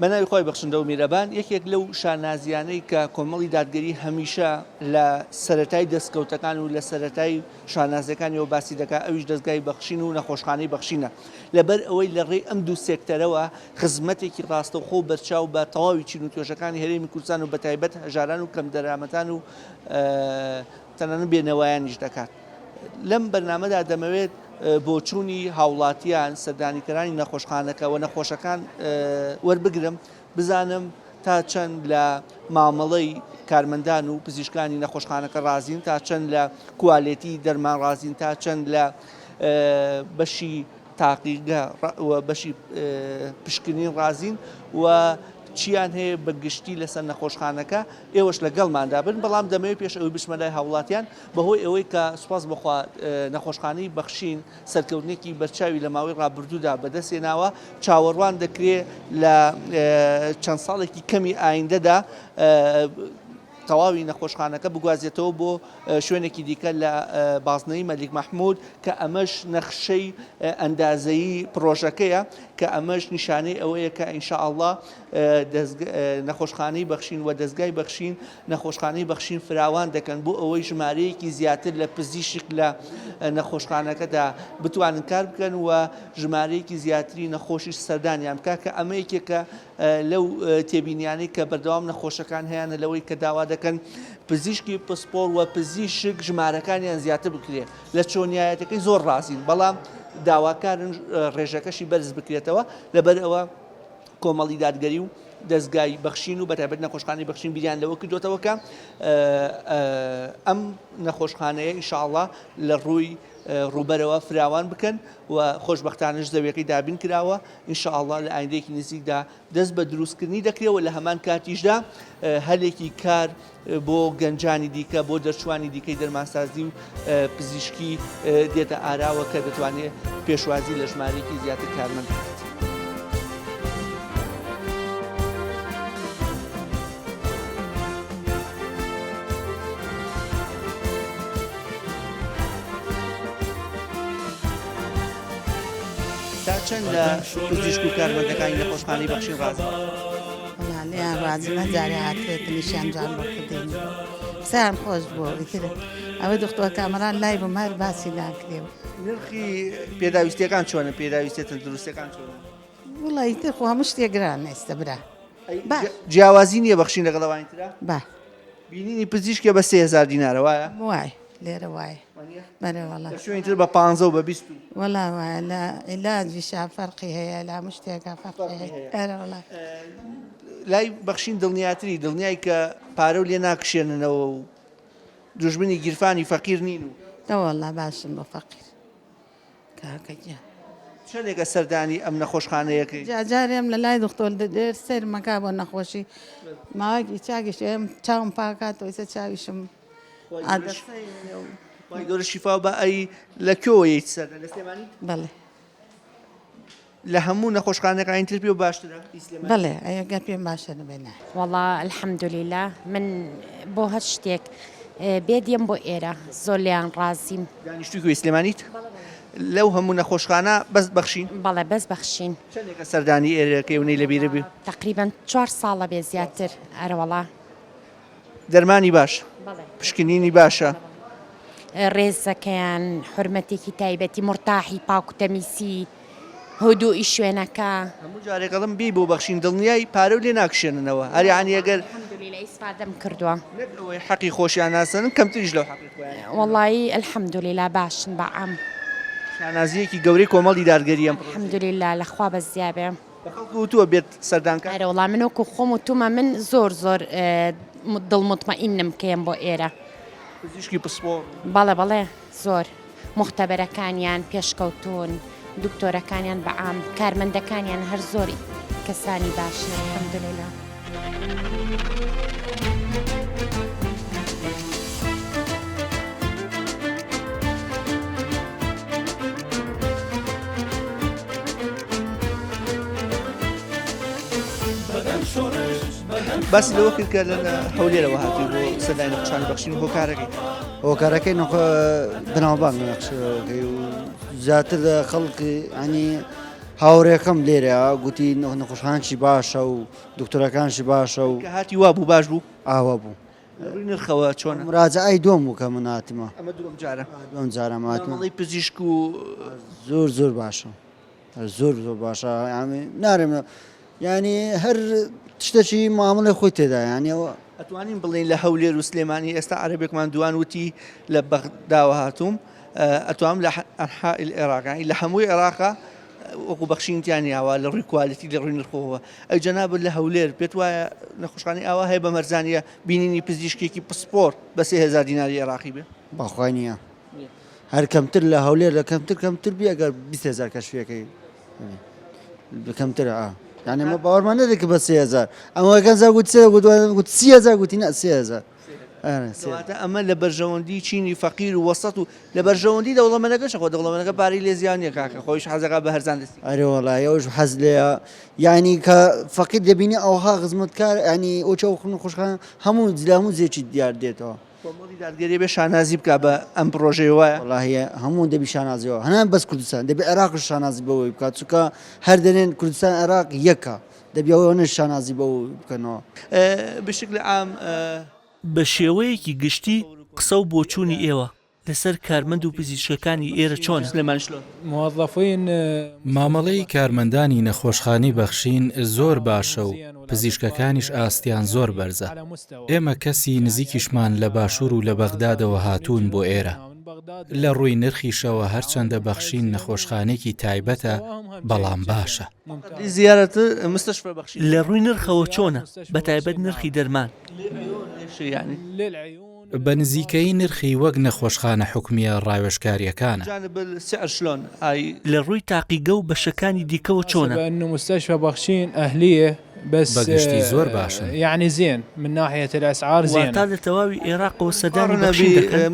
بە ناوی خوای بەخشندە و میرەبان، یەکێک لەو شانازییانەی کە کۆمەڵی دادگەری هەمیشە لە سەرەتای دەستکەوتەکان و لە سەرەتای شانازیەکانیەوە باسی دەکات ئەویش دەزگای بەخشین و نەخۆشخانەی بەخشینە لەبەر ئەوەی لە ڕێی ئەم دوو سێکتەرەوە خزمەتێکی ڕاستەوخۆ و بەرچاو بە تەواوی چین و توێژەکانی هەرێمی کوردستان و بەتایبەت هەژاران و کەمدەرامەتان و تەنانەت بێنەوایانیش دەکات. لەم بەرنامەدا دەمەوێت بۆچوونی هاوڵاتیان، سەردانیکەرانی نەخۆشخانەکە و نەخۆشەکان وەربگرم، بزانم تا چەند لە مامەڵەی کارمەندان و پزیشکانی نەخۆشخانەکە ڕازین، تا چەند لە کوالێتی دەرمان ڕازین، تا چەند لە بەشی تاقیگە و بەشی پشکنین ڕازین و چیان هەیە بە گشتی لەسەر نەخۆشخانەکە، ئێوەش لەگەڵماندا بن، بەڵام دەمەوێت پێش ئەوەی بچمە لای هاوڵاتیان بەهۆی ئەوەی کە سوپاس بۆ خوا نەخۆشخانەی بەخشین سەرکەوتنێکی بەرچاوی لە ماوەی ڕابردوودا بەدەستهێناوە، چاوەڕوان دەکرێت لە چەند ساڵێکی کەمی ئایندەدا تەواوی نەخۆشخانەکە بگوازێتەوە بۆ شوێنێکی دیکە لە بازنەی مەلیک مەحمود کە ئەمەش نەخشەی ئەندازەیی پڕۆژەکەیە کە ئەمەش نیشانەی ئەوەیە کە ئینشائەڵڵا نەخۆشخانەی بەخشین و دەزگای بەخشین نەخۆشخانەی بەخشین فراوان دەکەن بۆ ئەوەی ژمارەیەکی زیاتر لە پزیشک لە نەخۆشخانەکەدا بتوانن کار بکەن و ژمارەیەکی زیاتری نەخۆشیش سەردانیان بکات کە ئەمە یەکێکە لەو تێبینیانەی کە بەردەوام نەخۆشەکان هەیانە لەوەی کە داوا دەکەن پزیشکی پسپۆڕ و پزیشک ژمارەکانیان زیاتر بکرێت لە چۆنیایەتەکەی زۆر ڕازین بەڵام داواکارن ڕێژەکەشی بەرز بکرێتەوە لەبەر ئەوە کۆمەڵی دادگەری و دەزگای بەخشین و بەتایبەت نەخۆشخانەی بەخشین بیریان لەوە کردوێتەوە کە ئەم نەخۆشخانەیە ئینشاءاللە لە ڕووی ڕووبەرەوە فراوان بکەن و خۆشبەختانەش زەویەکەی دابین کراوە ئینشاءاللە لە ئایندەیەکی نزیکدا دەست بە دروستکردنی دەکرێت و لە هەمان کاتیشدا هەلێکی کار بۆ گەنجانی دیکە بۆ دەرچوانی دیکەی دەرمانسازی و پزیشکی دێتە ئاراوە کە دەتوانێت پێشوازی لە ژمارەیەکی زیاتر کارمەند بکات. تا چەند لە پزیشک و کارمەندەکانی نەخۆشخانەی بەخشین ڕازین؟ وەڵا لێیان ڕازیم هەر جارێ هاتبێتن ئیشیان جوان بۆ کردین قسەیان خۆش بوو ئیتر ئەوە دکتۆر کامەران لای بووم هەر باسی ناکرێ و نرخی پێداویستیەکان چۆنە پێداویستیە تەندروستیەکان چۆنە؟ وەڵا ئیتر خۆ هەموو شتێک گرانە ئێستا برا باش جیاوازی نییە بەخشین لەگەڵ ئەوانی ترا؟ با بینینی پزیشکێ بە 3000 دینارە وایە؟ وای لێرە وایە بەرێ وەڵا لە شوێنی تر بە پانزە و بە 20 و وەڵا وایە لە عیلاجیشا فەرقی هەیە لە هەموو شتێکا فەرقی هەیە ئەرێ وەڵا لای بەخشین دڵنیاتری دڵنیای کە پارە و لێ ناکشێننەوە و دوژمنی گیرفانی فەقیر نین و دەوەڵا باشن بۆ فەقیر کاکە گیان. چەندێکە سەردانی ئەم نەخۆشخانەیەکەی؟ جا جارێم لە لای دختۆر دێر سەیرم ئەکا بۆ نەخۆشی ماوەیەکی چاکیش ئێم چاوم پاکاتەوە ئیسە چاویشم عادەسەی نیە و خوای گەورە شیفا بە ئەی لە کوێوە یەیت سەردان لە سلێمانی؟ بەڵێ. لە هەموو نەخۆشخانەکانی تر پێ باشترە ئی سلێمانی؟ بەڵێ ئەی گەر پێم باشە نەبێ نا. وەڵا الحمدللە من بۆ هەر شتێک بێ دێم بۆ ئێرە زۆر لێیان ڕازیم. دانیشتوی کوێی سلێمانیت؟ لەو هەموو نەخۆشخانە بەس بەخشین؟ بەڵێ بەس بەخشین. چەندێکە سەردانی ئێرەکەی و نەی لەبیرت بی؟ تەقریبەن چوار ساڵە بێ زیاتر ئەرەوەڵا. دەرمانی باش پشکنینی باشە. ڕێزەکەیان حورمەتێکی تایبەتی مورتاحی پاک و تەمیسی هدوئی شوێنەکە. هەموو جارێک ئەڵێم بێی بۆ بەخشین دڵنیای پارەو لێ ناکشێننەوە هەر یانی ئەگەر. الحمدللە ئیسفادەم کردووە. نەک ئەوەی حەقی خۆشیان ناسەنن کەمتریش لەو حەقی خۆیان. وەڵایی الحمدللە باشن بە عام. شانازیەکی گەورەی کۆمەڵی دادگەری ئەم پڕۆژەیە. الحمدللە لە خوا بەزیابێ. بە خەڵک وتووە بێت سەردان کات؟ ئەرەوەڵا من وەکو خۆم وتومە من زۆر زۆر دڵ موتمەئینم کە یەم بۆ ئێرە. پزیشکی پسپۆڕ؟ بەڵێ بەڵێ زۆر موختەبەرەکانیان پێشکەوتوون دکتۆرەکانیان بە عام کارمەندەکانیان هەر زۆر کەسانی باشن الحمدللە. باسی لەوە کرد کە لە هەولێرەوە هاتووی بۆ سەردانی نەخۆشخانەی بەخشین و هۆکارەکەی هۆکارەکەی نەخۆ بەناوبانگ نەخشەکەی و زیاتر لە خەڵکی ینی. هاوڕێکەم لێرە گوتی نەخۆشخانەکی باشە و دکتۆرەکانشی باشە و کە هاتی وا بوو باش بوو؟ ئاوا بوو. لە ڕووی نرخەوە چۆنە؟ مراجعەی دووەم بوو کە من هاتمە. ئەمە دووەم جارە؟ دووەم جارە من هاتمە. مامەڵەی پزیشک و. زۆر زۆر باشە. زۆر زۆر باشە یانی نارێم یانی هەر شتێکی معاملەی خۆی تێدا یانی ئەوە. ئەتوانین بڵێین لە هەولێر و سلێمانی ئێستا عەرەبێکمان دوان وتی لە بەغداوە هاتووم ئەتوانم لە ئەنحاء العراق یانی لە هەمووی عێراقا وەکو بەخشین تیان یاوە لە ڕووی quality لە ڕووی نرخەوە ئەی جەنابت لە هەولێر پێت وایە نەخۆشخانەی ئاوا هەیە بە مەرجانیە بینینی پزیشکێکی پسپۆر بە 3000 دیناری عێراقی بێ؟ بەخوای نییە هەر کەمتر لە هەولێر لە کەمتر کەمتر بی ئەگەر 20 هزار کەشفیەکەی کەمتر ئا یعنی ئەمە باوەڕمان نەدەکرد بە 3000 ئەمە گەنجا گوت سێ گوت گوت 3000 گوتی نا 3000 کەواتە ئەمە لە بەرژەوەندی چینی فەقیر و وەسەت و لە بەرژەوەندی دەوڵەمەنەکەشە خۆ دەوڵەمەنەکە پارەی لێ زیان نییە کاکە خۆیش حەزەکا بە هەرزان دەستی ئەرێ وەڵای ئەوش حەز لێیە یعنی کە فەقیر دەبینی ئەوها خزمەتکار ینی ئەو چاو خۆشخان هەموو لە هەموو جێکی دیار دێتەوە کۆمەڵی دادگەری بێ شانازی بکا بە ئەم پڕۆژەیە وایە؟ وەڵاهی هەموو دەبی شانازیەوە هەنا بەس کوردستان دەبی عێراقش شانازی بەوەی بکات چونکە هەر دەنێن کوردستان عێراق یەکە دەبی ئەوەنەش شانازی بەوە بکەنەوە. بشکل عام. بە شێوەیەکی گشتی قسە و بۆچوونی ئێوە لەسەر کارمەند و پزیشکەکانی ئێرە چۆنە؟ مامەڵەی کارمەندانی نەخۆشخانەی بەخشین زۆر باشە و پزیشکەکانیش ئاستیان زۆر بەرزە. ئێمە کەسی نزیکیشمان لە باشوور و لە بەغدادەوە هاتوون بۆ ئێرە. لە ڕووی نرخیشەوە هەرچەندە بەخشین نەخۆشخانەیەکی تایبەتە، بەڵام باشە. لە ڕووی نرخەوە چۆنە، بەتایبەت نرخی دەرمان؟ بە نزیکەیی نرخی وەک نەخۆشخانە حکومییە ڕاوێژکارییەکانە. لە ڕووی تاقیگە و بەشەکانی دیکەوە چۆنە؟ بە گشتی زۆر باشن. واتا لە تەواوی ئێراقەوە سەردانی بەخشین دەکەن؟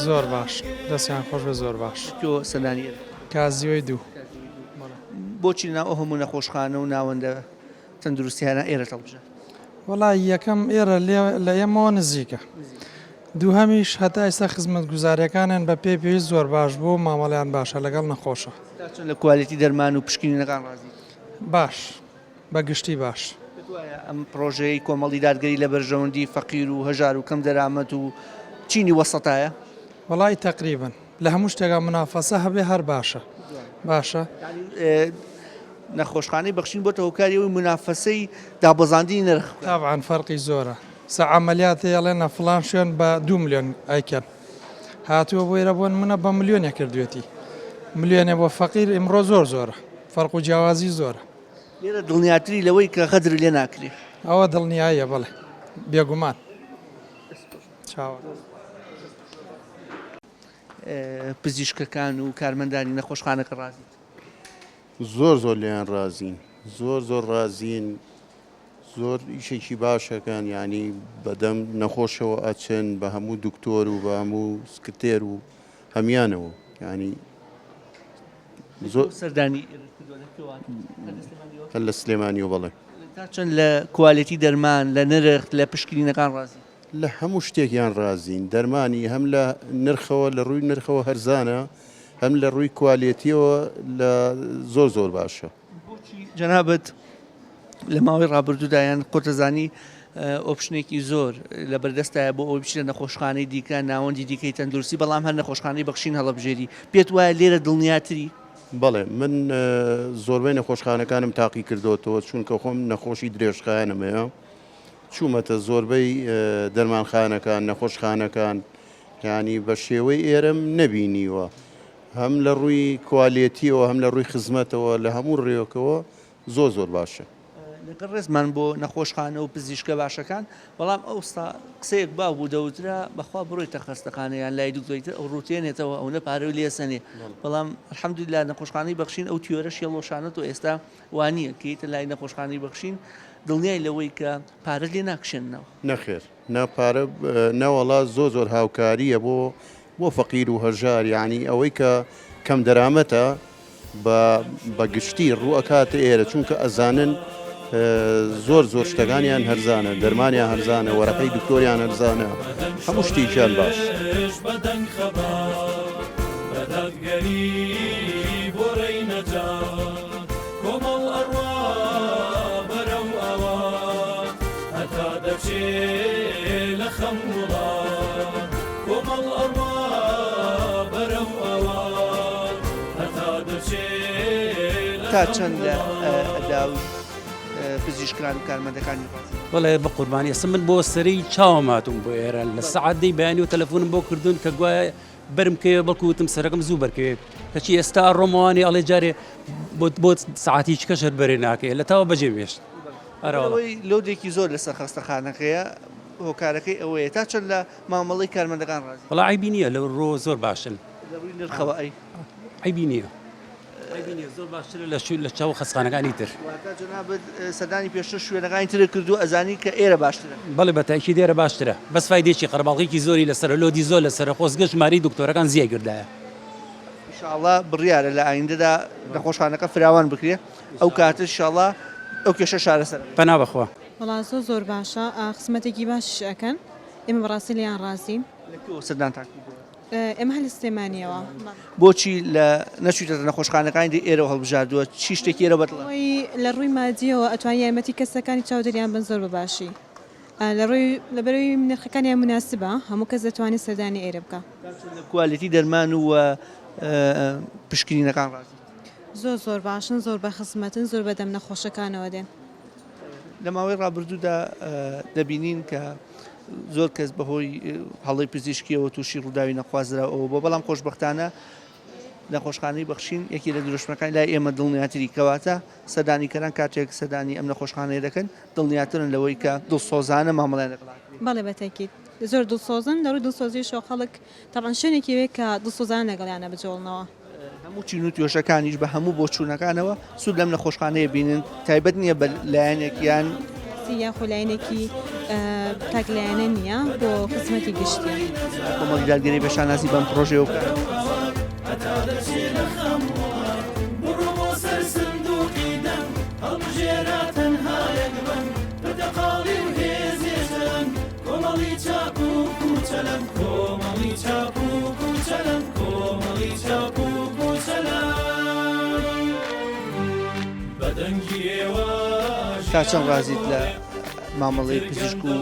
زۆر باش دەستیان خۆش بێ زۆر باش. تۆ سەردانی ئێرە. کازیوەی دوو. بۆچی لەناو ئەو هەموو نەخۆشخانە و ناوەندە تەندروستیانە ئێرەت هەڵبژارد؟ وەڵا یەکەم ئێرە لە ئێمەوە نزیکە دووهەمیش هەتا ئێستا خزمەتگوزاریەکانیان بە پێی پێویست زۆر باش بوو مامەڵەیان باشە لەگەڵ نەخۆشە. تا چەند لە quality دەرمان و پشکنینەکان ڕازیت؟ باش بە گشتی باش. پێت وایە ئەم پڕۆژەیەی کۆمەڵی دادگەری لە بەرژەوەندی فەقیر و هەژار و کەم دەرامەت و چینی وەسەتایە؟ وەڵایی تەقریبەن لە هەموو شتێکا منافەسە هەبێ هەر باشە باشە. یانی نەخۆشخانەی بەخشین بۆتە هۆکاری ئەوەی منافەسەی دابەزاندنی نرخ بکات. تەبعەن فەرقی زۆرە سە عەمەلیات هەیە ئەڵێنە فڵان شوێن بە دوو ملیۆن ئەیکەن هاتووە بۆ ئێرە بۆ نمونە بە ملیۆنێ کردوێتی ملیۆنێ بۆ فەقیر ئیمڕۆ زۆر زۆرە فەرق و جیاوازی زۆرە. لێرە دڵنیاتری لەوەی کە غەدرت لێ ناکرێ. ئەوە دڵنیاییە بەڵێ بێگومان. چاوە. پزیشکەکان و کارمەندانی نەخۆشخانەکە ڕازیت؟ زۆر زۆر لێیان ڕازین زۆر زۆر ڕازین زۆر ئیشێکی باشەکەن یعنی بەدەم نەخۆشەوە ئەچن بە هەموو دکتۆر و بە هەموو سکرتێر و هەمیانەوە یعنی زۆر سەردانی هەر لە سلێمانیەوە بەڵێ تا چەند لە quality دەرمان لە نرخ لە پشکنینەکان ڕازی؟ لە هەموو شتێکیان ڕازین دەرمانی هەم لە نرخەوە لە ڕووی نرخەوە هەرزانە هەم لە ڕووی quality یەوە لە زۆر زۆر باشە. بۆچی جەنابت لە ماوەی ڕابردوودا یان خۆتەزانی option ێکی زۆر لە بەردەستایە بۆ ئەوەی بچیتە نەخۆشخانەی دیکە ناوەندی دیکەی تەندروستی بەڵام هەر نەخۆشخانەی بەخشین هەڵەبژێری پێت وایە لێرە دڵنیاتری؟ بەڵێ من زۆربەی نەخۆشخانەکانم تاقی کردۆتەوە چونکە خۆم نەخۆشی درێژخایەنم هەیە چوومەتە زۆربەی دەرمانخانەکان نەخۆشخانەکان یانی بە شێوەی ئێرەم نەبینیوە هەم لە ڕووی quality یەوە هەم لە ڕووی خزمەتەوە لە هەموو ڕێکەوە زۆر زۆر باشە. لەگەڵ ڕێزمان بۆ نەخۆشخانە و پزیشکە باشەکان، بەڵام ئەوسا قسەیەک باو بوو دەوترا بەخوا بڕۆیتە خەستەخانە یان لای دکتۆری تر ئەو ڕووتێنێتەوە ئەونە پارەی لێ سەنێ، بەڵام الحمدللە نەخۆشخانەی بەخشین ئەو تیۆرەش هێڵۆشانەتەوە ئێستا وانییە کە یەیتە لای نەخۆشخانەی بەخشین دڵنیای لەوەی کە پارەت لێ ناکشێننەوە. نەخێر نا پارە نەوەڵا زۆر زۆر هاوکاریە بۆ بۆ فەقیر و هەژار یانی ئەوەی کە کەم دەرامەتە بە بە گشتی ڕوو ئەکاتە ئێرە چونکە ئەزانن زۆر زۆر شتەکانیان هەرزانە دەرمانیان هەرزانە وەرەقەی دکتۆریان هەرزانە هەموو شتێکیان باش. کۆمەڵ ئەڕوا بەرەو ئاوات هەتا دەچێ لە خەم وڵات کۆمەڵ ئەڕوا بەرەو ئاوات هەتا دەچێ لە تا خەم چەند لە وڵات. ئەدا و پزیشکان و کارمەندەکانی ڕازین؟ وەڵێ بە قوربانی ئێستا من بۆ سەرەی چاوم هاتووم بۆ ئێرە لە سەعات دەی بەیانی و تەلەفۆنم بۆ کردوون کە گوایە بەرم کەوێ بەڵکو وتم سەرەکەم زوو بەرکەوێ کەچی ئێستا ئەڕۆمەوانی ئەڵێ جارێ بۆ بۆ سەعاتی چکەش هەر بەرێ ناکەی لە تاوە بەجێ مێشت ئەرەوەڵا. ئەوەی لۆدێکی زۆر لەسەر خەستەخانەکەیە هۆکارەکەی ئەوەیە تا چەند لە مامەڵەی کارمەندەکان ڕازی؟ وەڵا عەیبی نییە لەو ڕۆ زۆر باشن. لە ڕووی نرخەوە ئەی؟ عەیبی نییە. عەیبی نیە زۆر باشترە لە لە چاو خەستخانەکانی تر. واتە جەنابت سەردانی پێشتر شوێنەکانی ترت کردووە ئەزانی کە ئێرە باشترە؟ بەڵێ بە تاکید ئێرە باشترە بەس فایدەی چی قەرەباڵغیکی زۆری لەسەرە لۆدی زۆر لەسەرە خۆزگە ژمارەی دکتۆرەکان زیای کردایە. ئیشاڵا بڕیارە لە ئایندەدا نەخۆشخانەکە فراوان بکرێ ئەو کاتە ئیشاڵا ئەو کێشە چارەسەر ئەبێ. پەنا بەخوا. وەڵا زۆر زۆر باشە خزمەتێکی باشیش ئەکەن ئێمە بەڕاستی لێیان ڕازین. لە کوێوە سەردانتان کردووە؟ ئێمە هەر لە سلێمانیەوە. بۆچی لە نەچویتەتە نەخۆشخانەکانی دی ئێرەو هەڵبژاردووە چی شتێکی ئێرە بەدڵە؟ ئەوەی لە ڕووی مادیەوە ئەتوانی یارمەتی کەسەکانی چاودێریان بن زۆر بە باشی لە ڕووی لەبەرەوەی نرخەکانیان مناسبە هەموو کەس دەتوانێت سەردانی ئێرە بکا. تا چەند لە کوالێتی دەرمان و پشکنینەکان ڕازیت؟ زۆر زۆر باشن زۆر بە خزمەتن زۆر بەدەم نەخۆشەکانەوە دێن. لە ماوەی ڕابردوودا دەبینین کە زۆر کەس بەهۆی هەڵەی پزیشکیەوە تووشی ڕووداوی نەخوازراو ئەوە بووە، بەڵام خۆشبەختانە نەخۆشخانەی بەخشین یەکی لە دروشمەکانی لای ئێمە دڵنیاتری کەواتە سەردانیکەران کاتێک سەردانی ئەم نەخۆشخانەیە دەکەن دڵنیاترن لەوەی کە دڵسۆزانە مامەڵەیان لەگەڵ ئەکرێت. بەڵێ بە تەئکید زۆر دڵسۆزن لە ڕووی دڵسۆزیشەوە خەڵک تەبعەن شوێنێکی وێ کە دڵسۆزانە لەگەڵیانە بجوڵنەوە. هەموو چین و توێژەکانیش بە هەموو بۆچوونەکانەوە سوود لەم نەخۆشخانەیە بینن، تایبەت نییە بە لایەنێک یان. سیاسی یاخۆ لایەنێکی تاک لایەنە نییە بۆ خزمەتی گشتیە. کۆمەڵی دادگەری بە شانازی بەم پڕۆژەیەوە بکات. تا چەند ڕازیت لە مامەڵەی پزیشک و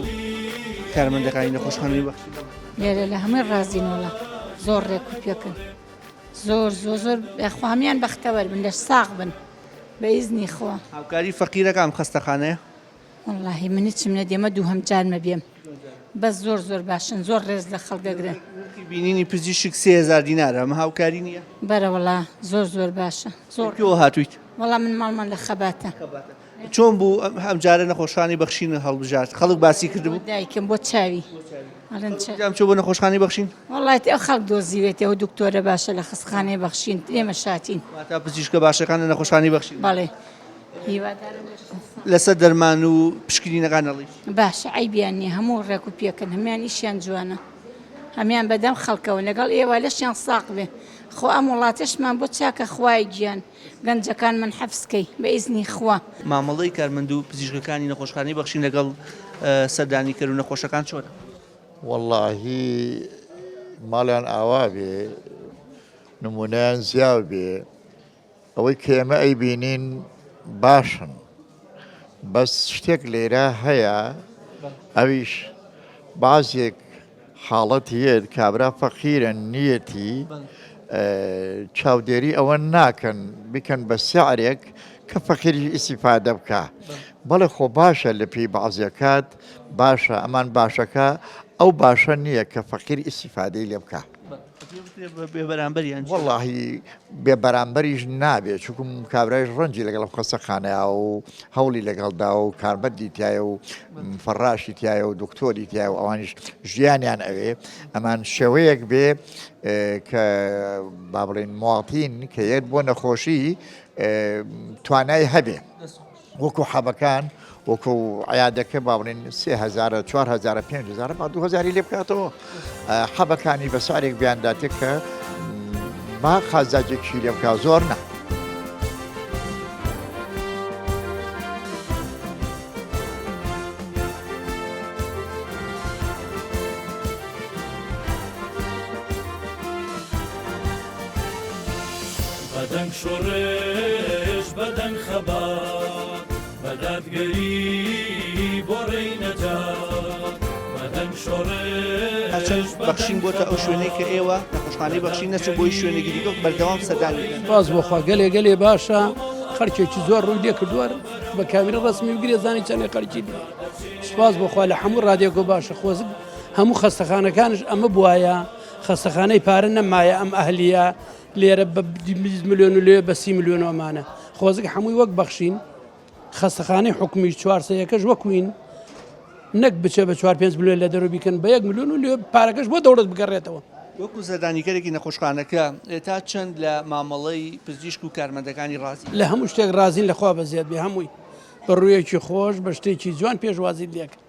کارمەندەکانی نەخۆشخانەی بەخشین؟ لێرە لە هەمووی ڕازین وەڵا زۆر ڕێک و پێکن زۆر زۆر زۆر یاخوا هەموویان بەختەوەر بن لەش ساغ بن بە ئیزنی خوا. هاوکاری فەقیرەکە ئەم خەستەخانەیە؟ وەڵاهی من هیچم نەدی ئەمە دووهەم جارمە بێم بەس زۆر زۆر باشن زۆر ڕێز لە خەڵک دەگرن. نرخی بینینی پزیشک 3000 دینارە ئەمە هاوکاری نییە؟ بەرە وەڵا زۆر زۆر باشە زۆر. لە کوێوە هاتوویت؟ وەڵا من ماڵمان لە خەباتە. چۆن بوو ئەم جارە نەخۆشخانەی بەخشینت هەڵبژارد خەڵک باسی کردبوو؟ بۆ دایکم بۆ چاوی ئەڵێن چا. جام چۆ بۆ نەخۆشخانەی بەخشین؟ وەڵا ئەو خەڵک دۆزیوێتی ئەو دکتۆرە باشە لە خەستخانەی بەخشین ئێمە شاتین. واتا پزیشکە باشەکان لە نەخۆشخانەی بەخشین. بەڵێ هیوادارم لەشتان ساغ. لەسەر دەرمان و پشکنینەکان ئەڵێی چی؟ باشە عەیبیان نیە هەموو ڕێک و پێکن هەموان ئیشیان جوانە هەموان بەدەم خەڵکەوەن لەگەڵ ئێوە لەشیان ساغ بێ خۆ ئەم وڵاتەشمان بۆ چاکە خوایە گیان گەنجەکانمان حەفز کەی بە ئیزنی خوا. مامەڵەی کارمەند و پزیشکەکانی نەخۆشخانەی بەخشین لەگەڵ سەردانیکەر و نەخۆشەکان چۆنە؟ وەڵاهی ماڵیان ئاوا بێ نمونەیان زیاو بێ ئەوەی کە ئێمە ئەیبینین باشن بەس شتێک لێرە هەیە ئەویش بازێک حاڵەت یەت کابرا فەقیرە نیەتی چاودێری ئەوە ناکەن بکەن بە سعرێک کە فەقیریش ئیسیفادە بکە بەڵێ خۆ باشە لە پێی بازیەکات باشە ئەمان باشەکە ئەو باشە نییە کە فەقیر ئیسیفادەی لێ بکە. بێبەرامبەریان وەڵاهی بێبەرامبەریش نابێ چونکم کابرایش ڕەنجی لەگەڵ خەستەخانەیا و هەوڵی لەگەڵدا و کارمەندی تایە و فەڕاشی تایە و دکتۆری تایە و ئەوانیش ژیانیان ئەوێ ئەمان شێوەیەک بێ کە با بڵێن مواطین کە یەت بۆ نەخۆشی توانای هەبێ. وەکو حەبەکان وەکو عیادەکە با بڵێن سێ هەزارە چوار هەزارە پێنج هەزارە با دوو هەزاری لێ بکاتەوە حەبەکانی بە سعرێک بیانداتێ کە با قازاجێکی لێ بکا زۆر نا. بەدەنگ شۆڕش بەدەنگ خەبات بە دادگەری بۆ ڕێی نەجات بەدەنگ شۆڕش هەرچەند بەخشین بۆتە ئەو شوێنەی کە ئێوە نەخۆشخانەی بەخشین نەچن بۆی شوێنێکی دیکە بەردەوام سەردانی بکەن. سپاس بۆ خوا گەلێ گەلێ باشە خەرکێکی زۆر ڕووی لێ کردووە بە کامیرە ڕەسمی بگرێ زانی چەندێ خەرکی لێ سپاس بۆ خوا لە هەموو ڕادێکۆ باشە خۆزگ هەموو خەستەخانەکانش ئەمە بواە خەستەخانەی پارە نەمایە ئەم ئەهلیە لێرە بە 20 ملیۆن و لێ بە 30 ملیۆن ئەمانە خۆزگ هەمووی وەک بەخشین خەستەخانەی حکومی چوارسەیەکەش وەکوین نەک بچێ بە 4 5 ملیۆن لە دەرو بیکەن بە یەک ملیۆن و لێ پارەکەش بۆ دەوڵەت بگەڕێتەوە. وەکو سەردانیکەرێکی نەخۆشخانەکە تا چەند لە مامەڵەی پزیشک و کارمەندەکانی ڕازی؟ لە هەموو شتێک ڕازین لە خوا بەزیاد بێ هەمووی بە ڕوویەکی خۆش بە شتێکی جوان پێشوازیت لێکرد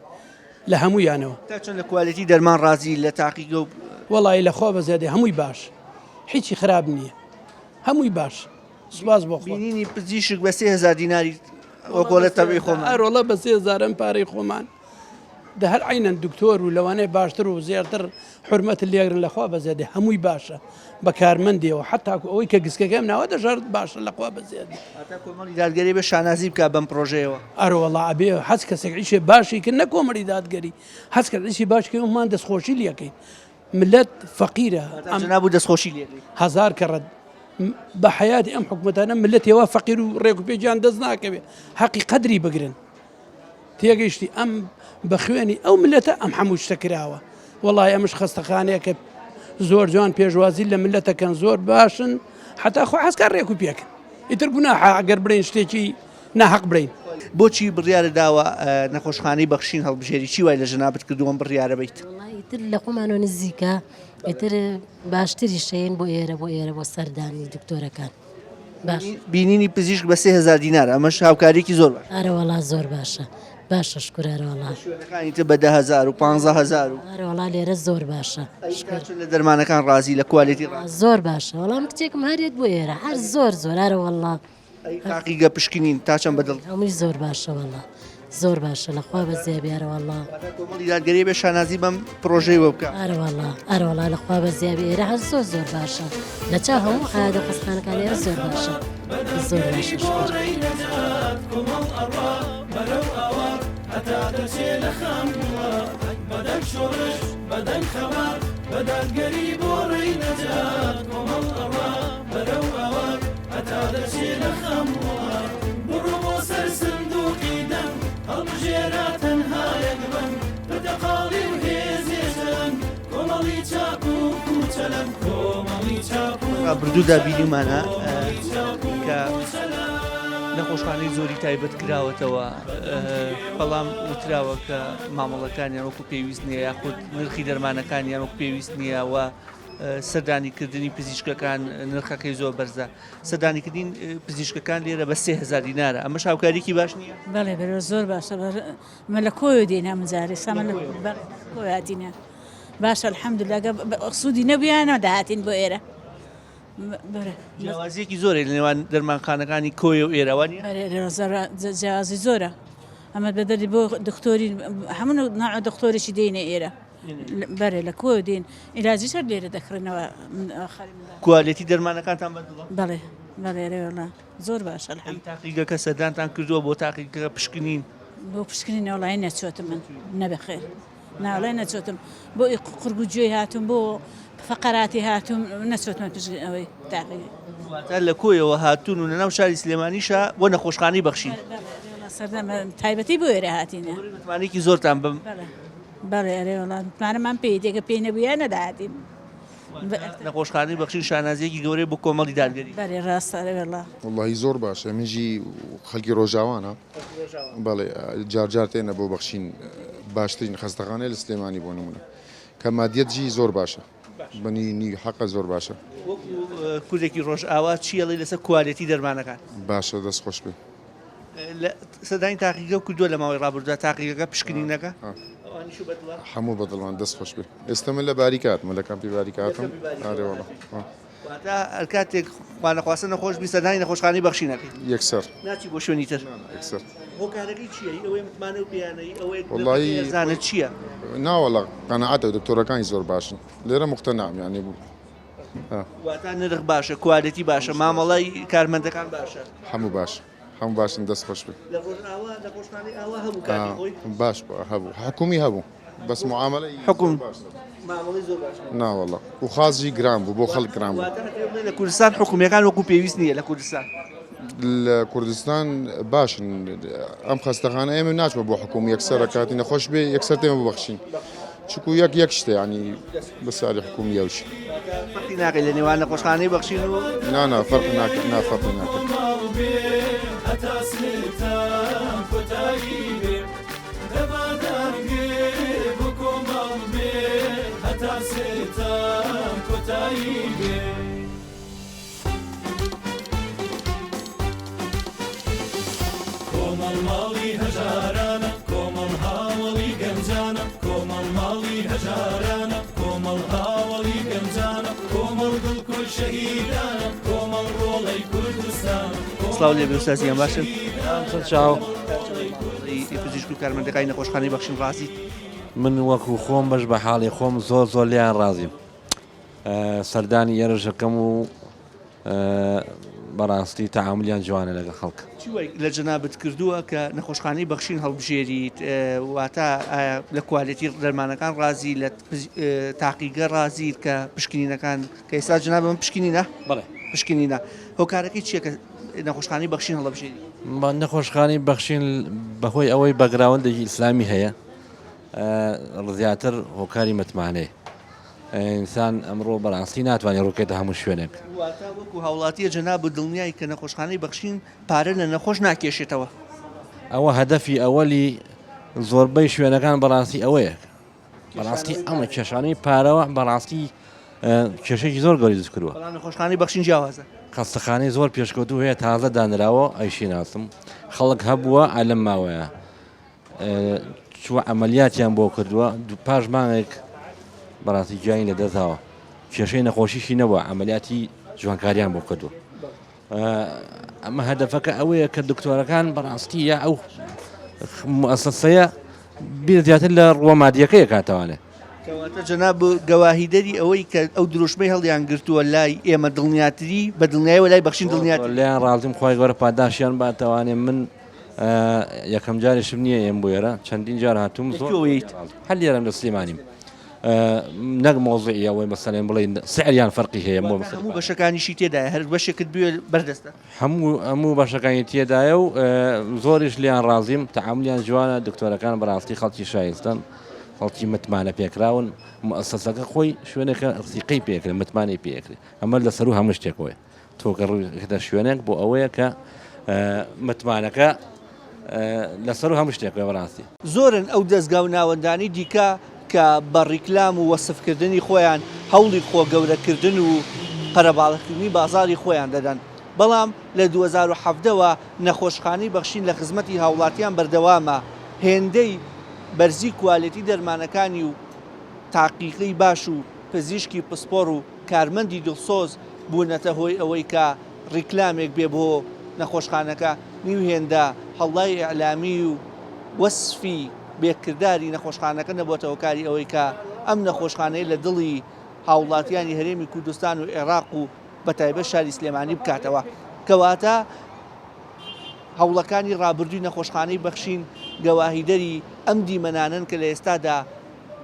لە هەموویانەوە. تا چەند لە کوالێتی دەرمان ڕازی لە تاقیگە و. وەڵایی لە خوا بەزیادێ هەمووی باش هیچی خراپ نییە هەمووی باش سوپاس بۆ خوا. بینینی پزیشک بە 3000 دیناری وەکۆڵێ تەبعی خۆمان. ئەرۆڵە بە 3000 ئەم پارەی خۆمان دە هەر عەینەن دکتۆر و لەوانەیە باشتر و زیاتر حورمەتت لێگرن لە خوا بەزیادێ هەمووی باشە بە کارمەندیەوە حەتاکو ئەوەی کە گسکەکەیم ناوە دەژارد باشە لە خوا بەزیادێ. واتا کۆمەڵی دادگەری بێ شانازی بکا بەم پڕۆژەیەوە. ئەرەوەڵا ئەبێ هەچ کەسێک ئیشێ باشی کرد نە کۆمەڵی دادگەری هەچ کەس ئیشی باش کرد ئەومان دەستخۆشی لێکەین ملت فەقیرە ئەم جەناب و دەستخۆشی لێکەی. هەزار کەڕەت بە حەیاتی ئەم حکومەتانە ملت هێوا فەقیر و ڕێک و پێکیان دەست ناکەوێ حەقی قەدری بگرن. تێگەیشتی ئەم بە خوێنی ئەو ملەتە ئەم هەموو شتە کراوە وەڵی ئەمش خەستەخانەیەکە زۆر جوان پێشوازی لە ملەتەکەن زۆر باشن حتا خۆ حەزکار ڕێک و پێکن ئیتر گوناحە ئەگەر بڵێن شتێکی ناحەق بڵێین. بۆچی بڕیارت داوە نەخۆشخانەی بەخشین هەڵبژێری چی وای لە جەنابت کردووە ئەم بڕیارە بەیت؟ وەڵا ئیتر لە خۆمانەوە نزیکە ئیتر باشتریش هەین بۆ ئێرە بۆ ئێرە بۆ سەردانی دکتۆرەکان. باش. بینینی پزیشک بە 3000 دینار ئەمەش هاوکاریەکی زۆر باشە. ئەرەوەڵا زۆر باشە باشە شکر ئەرەوەڵا. شوێنەکانی تر بە 10000 و 15000 و. ئەرەوەڵا لێرە زۆر باشە. ئەی تا چەند لە دەرمانەکان ڕازی لە کوالێتی ڕازی؟ زۆر باشە وەڵا من کچێکم هەرێت بۆ ئێرە هەر زۆر زۆر ئەرەوەڵا. ئەی تاقیگە پشکنین تا چەند بەدڵ؟ هەمووی زۆر باشە وەڵا. زۆر باشە لەخوا بەزیابی ئەرەوەڵا. واتە کۆمەڵی دادگەری بێ شانازی بەم پڕۆژەیەوە بکا. ئەرەوەڵا ئەرەوەڵا لەخوا بەزیابی ئێرە هەر زۆر زۆر باشە لە چاو هەموو عیادە و خەستەخانەکان ئێرە زۆر باشە زۆر باشە شوکر. هەتا دەچێ لە خەم وڵات بڕۆ بۆ سەر سندوقی دەنگ هەڵبژێرە تەنها یەک ڕەنگ پرتەقاڵی و هێزێ چەلەنگ کۆمەڵی چاپ و کوچەلەنگ کۆمەڵی چاپ و ڕابردوودا بینیومانە کە نەخۆشخانەی زۆری تایبەت کراوەتەوە بەڵام وتراوە کە مامەڵەکانیان وەکو پێویست نییە یاخود نرخی دەرمانەکانیان وەکو پێویست نییە و سەردانیکردنی پزیشکەکان نرخەکەی زۆر بەرزە سەردانیکردنی پزیشکەکان لێرە بە 3000 دینارە ئەمەش هاوکاریکی باش نییە؟ بەڵێ بەرە زۆر باشە مە لە کۆیۆ دێین هەموو جارێ سامە لە کۆیۆ هاتینە باشە الحمدلله گە سوودی نەبوویانە دەهاتین بۆ ئێرە جیاوازیەکی زۆرێ لە نێوان دەرمانخانەکانی کۆیە و ئێرە وانیە؟ جیاوازی زۆرە ئەمە بەدەری بۆ دکتۆری هەموو نوع دکتۆرێکی دێنە ئێرە بەرێ لە کۆ دێن عیلاجیش هەر لێرە دەکڕنەوە کوالێتی دەرمانەکانتان بەدڵە؟ بەڵێ بەڵێ رێوەڵا زۆر باشە الحمد تاقیگەکە سەردانتان کردووە بۆ تاقیگەکە پشکنین؟ بۆ پشکنین وەڵی نەچۆتم من نەبەخێر ناڵێ نەچۆتم بۆ قورگ و گوێی هاتوم بۆ فەقەراتی هاتوم نەچۆتمە پشکنین ئەوەی تاقیگە واتە لە کۆیەوە هاتوون و لەناو شاری سلێمانیشە بۆ نەخۆشخانەی بەخشین سەردەم تایبەتی بۆ ئێرە هاتینە متمانەیەکی زۆرتان بەم بەڵێ ئەرێ وەڵا متمانەمان پێی دێ گەر پێی نەبوویە نەدەهاتین. نەخۆشخانەی بەخشین شانازییەکی گەورەیە بۆ کۆمەڵی دادگەری. بەرێ ڕاستە ئەرێ وەڵا. وەڵاهی زۆر باشە من ژی خەلکی ڕۆژاوانە بەڵێ جار جار تێنە بۆ بەخشین باشترین خەستەخانەیە لە سلێمانی بۆ نمونە کە مادیەت ژی زۆر باشە بەنی نی حەقە زۆر باشە. وەکو کوردێکی ڕۆژئاوا چی ئەڵێی لەسەر کوالێتی دەرمانەکان؟ باشە دەست خۆش بێ. لە سەردانی تاقیگە کردووە لە ماوەی ڕابردوودا تاقیگەکە پشکنینەکە ئەوانیش بەدڵە؟ هەموو بەدڵمان دەست خۆش بێ ئێستا من لە باریکاتمە لە کامپی باریکاتم ئارێ وەڵا. واتە هەر کاتێک خوانەخواستە نەخۆش بی سەردانی نەخۆشخانەی بەخشین ئەکەی؟ یەکسەر. ناچی بۆ شوێنی تر؟ یەکسەر. هۆکارەکەی چییە؟ هی ئەوەیە متمانە و پێیانە هی ئەوەیە نرخەکەی هەرزانە چییە؟ ناوەڵا قەناعەتە دکتۆرەکانی زۆر باشن لێرە مقتەنعم یانی واتە نرخ باشە کوالێتی باشە مامەڵەی کارمەندەکان باشە هەموو باش هەموو باشن دەست خۆش بێ لە ڕۆژئاوا نەخۆشخانەی ئاوا هەبوو کاتی خۆی باش هەبوو حکومی هەبوو بەس معاملەی حکوم مامەڵەی زۆر باش ناوەڵا و خازی گران بوو بۆ خەڵک گران بوو لە کوردستان حکومیەکان وەکو پێویست نییە لە کوردستان لە کوردستان باشن ئەم خەستەخانە ئێمە ناچمە بۆ حکوم یەکسەر کاتی نەخۆش بێ یەکسەر تێمە ببەخشین چکو یەک یەک شتە ینی بە ساری حکومی ئەوش فەرقی ناکەی لە نێوان نەخۆشخانەی بەخشین و نا نا فەرق ناکە نا فەرقی ناکە. کۆمەڵ ماڵی هەژارانە کۆمەڵ هاوەڵی گەنجانە کۆمەڵ ماڵی هەژارانە کۆمەڵ هاوەڵی گەنجانە کۆمەڵ گڵکۆی شەهیدانە کۆمەڵ ڕۆڵەی کوردستانە سڵاو لێ بێ ئوستاز گیان باشن؟ چاو پزیشک و کارمەندەکانی نەخۆشخانەی بەخشین ڕازیت؟ من وەکو خۆم بەش بە حاڵی خۆم زۆر زۆر لێیان ڕازیم سەردانی ئێرەش ئەکەم و بەڕاستی تەعامولیان جوانە لەگەڵ خەڵک. چی وای لە جەنابت کردووە کە نەخۆشخانەی بەخشین هەڵبژێریت واتە ئایا لە کوالێتی دەرمانەکان ڕازی لە تاقیگە ڕازیت کە پشکنینەکان کە ئێستا جەنابم پشکنینە بەڵێ پشکنینە هۆکارەکەی چییە کە نەخۆشخانەی بەخشین هەڵبژێری؟ نەخۆشخانەی بەخشین بەهۆی ئەوەی بەگراوەندێکی ئیسلامی هەیە زیاتر هۆکاری متمانەیە ئینسان ئەمڕۆ بەڕاستی ناتوانێت ڕووکێتە هەموو شوێنێک. واتە وەکو هاوڵاتیە جەنابت دڵنیای کە نەخۆشخانەی بەخشین پارە لە نەخۆش ناکێشێتەوە؟ ئەوە هەدەفی ئەوەلی زۆربەی شوێنەکان بەڕاستی ئەوەیە بەڕاستی ئەمە کێشانەی پارەوە بەڕاستی کێشێکی زۆر گەوری دروست کردووە. بەڵام نەخۆشخانەی بەخشین جیاوازە. خەستەخانەی زۆر پێشکەوتوو هەیە تازە دانراوە ئەیشی ناسم خەڵک هەبووە ئەلەم ماوەیە چووە عەمەلیاتیان بۆ کردووە پاش مانگێک بەڕاستی گیانی لە دەستداوە کێشەی نەخۆشیشی نەبووە عەمەلیاتی جوانکاریان بۆ کردووە ئەمە هەدەفەکە ئەوەیە کە دکتۆرەکان بەڕاستی یا ئەو مؤسسەیە بیر زیاتر لە ڕووە مادیەکەی کاتەوانێ کەواتە جەناب گەواهیدەری ئەوەی کە ئەو دروشمەی هەڵیان گرتووە لای ئێمە دڵنیاتری بە دڵنیایەوە لای بەخشین دڵنیاتری لێیان ڕازیم خوای گەورە پاداشیان باتەوانێ من یەکەم جاریشم نییە ئێم بۆ ئێرە چەندین جار هاتووم زۆر هەر لێرەم لە سلێمانیم نەک مۆزعی ئەوەی مەسەلەن بڵێن سعریان فەرقی هەیە بۆ هەموو بەشەکانیشی تێدایە هەر بەشێکت بوێ بەردەستە هەموو هەموو بەشەکانی تێدایە و زۆریش لیان ڕازیم تەعاملیان جوانە دکتۆرەکان بەڕاستی خەڵکی شایستن خەڵکی متمانە پێکراون مؤسسەکە خۆی شوێنێکە سیقەی پێکرێت متمانەی پێکرێت ئەمە لە سەرو هەموو شتێکەوەی تۆ کە ڕوویکردە شوێنێک بۆ ئەوەیە کە متمانەکە لەسەر هەموو شتێک بەڕاستی. زۆرن ئەو دەزگا و ناوەندانەی دیکە کە بە ڕیکلام و وەسفکردنی خۆیان هەوڵی خۆ گەورەکردن و قەرەباڵغکردنی بازاڕی خۆیان دەدەن، بەڵام لە 2017 وە نەخۆشخانەی بەخشین لە خزمەتی هاوڵاتیان بەردەوامە، هێندەی بەرزی کوالێتی دەرمانەکانی و تاقیقەی باش و پزیشکی پسپۆڕ و کارمەندی دڵسۆز بوونەتە هۆی ئەوەی کە ڕیکلامێک بێ بۆ نەخۆشخانەکە، نیو هێندە هەڵڵای ئیعلامی و وەسفی بێ کرداری نەخۆشخانەکە نەبووەتە هۆکاری ئەوەی کە ئەم نەخۆشخانەیە لە دڵی هاوڵاتیانی هەرێمی کوردستان و عێراق و بەتایبەت شاری سلێمانی بکاتەوە. کەواتە هەوڵەکانی ڕابردووی نەخۆشخانەی بەخشین گەواهیدەری ئەم دیمەنانەن کە لە ئێستادا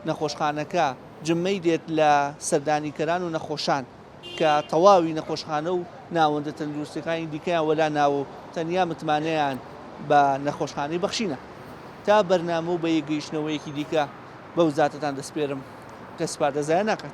نەخۆشخانەکە جمەی دێت لە سەردانیکەران و نەخۆشان کە تەواوی نەخۆشخانە و ناوەندە تەندروستیەکانی دیکەیان وەلا ناوە و تەنیا متمانەیان بە نەخۆشخانەی بەخشینە. تا بەرنامە و بەیەکگەیشتنەوەیەکی دیکە بەو زاتەتان دەسپێرم کە سپاردە زایە ناکات.